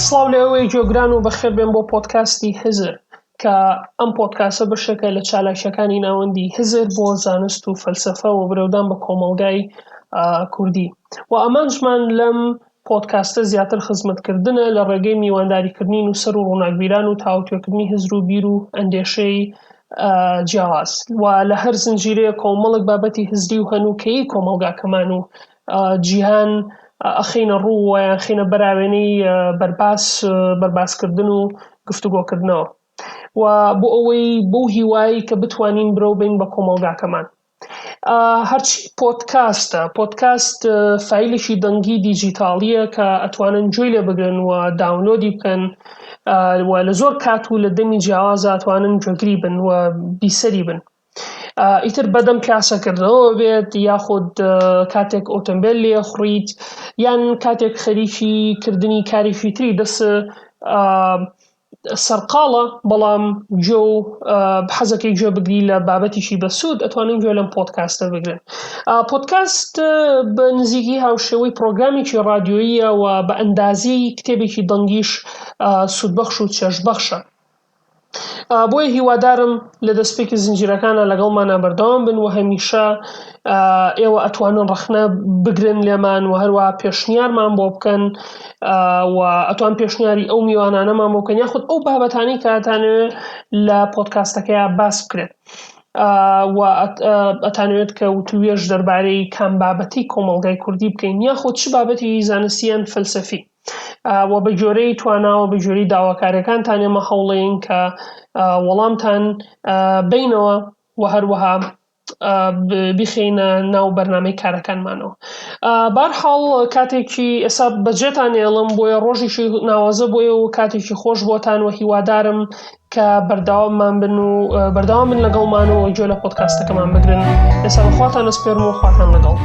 سڵاو لە ئێوەی گوێگران و بەخێربێن بۆ پۆدکاستی هزر کە ئەم پۆدکاستە بەشێکە لە چالاکیەکانی ناوەندی هزر بۆ زانست و فەلسەفە و برەودان بە کۆمەڵگای کوردی و ئامانجمان لەم پۆدکاستە زیاتر خزمەتکردنە لە ڕێگەی میوانداریکردنی نووسەر و ڕووناکبیران و تاوتوێکردنی هزر و بیر و ئەندێشەی جیاواز و لە هەر زنجیرەیە کۆمەڵێک بابەتی هزری و هەنووکەیی کۆمەڵگاکەمان و جیهان ئەخەینە ڕوو و یان خینە بەراوێنەی بەرباس بەرباسکردن و گفتوگۆکردنەوە و بۆ ئەوەی بەو هیوایی کە بتوانین برەو بین بە کۆمەڵگاکەمان. هەرچی پۆدکاستە پۆدکاست فایلێکی دەنگی دیجیتاڵیە کە ئەتوانن گوێی لێ بگرن و داونلۆدی بکەن و لە زۆر کات و لە دەمی جیاوازە ئەتوانن گوێگری بن و بیسەری بن ئیتر بەدەم پیاسەکردنەوە بێت یاخود کاتێک ئۆتۆمبیل لێ خوڕیت یان کاتێک خەریکی کردنی کارێکی تری دەست سەرقاڵە بەڵام گوێ و حەزەکەی گوێ بگری لە بابەتیشی بەسوود ئەتوانن گوێ لەم پۆدکاستە بگرن پۆدکاست بە نزیکی هاوشێوەی پرۆگرامێکی ڕادیۆییە و بە ئەندازەی کتێبێکی دەنگیش سوودبەخش و چێژبەخشە بۆیە هیوادارم لە دەستپێکی زنجیرەکانە لەگەڵمانە بەردەوام بن و هەمیشە ئێوە ئەتوانن ڕەخنە بگرن لێمان و هەروە پێشنیارمان بۆ بکەن و ئەتوان پێشنیاری ئەو میوانانەمان بۆ بکەن یاخود ئەو بابەتانی کە ئەتانەوێت لە پۆدکاستەکەیا باس بکرێت و ئەتانەوێت کە وتوێژ دەربارەی کام بابەتی کۆمەڵگای کوردی بکەین یاخود چ بابەتی زانستی یان فەلسەفی و بە گوێرەی تواناوە بە گوێرەی داواکاریەکانتان ئێمە هەوڵین کە وەڵامتان بینەوە و هەروەها بیخەینە ناو بەرنامەی کارەکانمانەوە. بارحاڵ کاتێکی ئێستا بەجێتان ئێڵم بۆیە ڕۆژێکی ناوازە بۆیە و کاتێکی خۆش بۆتان و هیوادارم کە بەردەواممان بن و بەردەوام بن لەگەڵمان و گوێ لە پۆدکاستەکەمان بگرن ئێستا بەخواتان ئەسپێرم و خواتان لەگەڵ.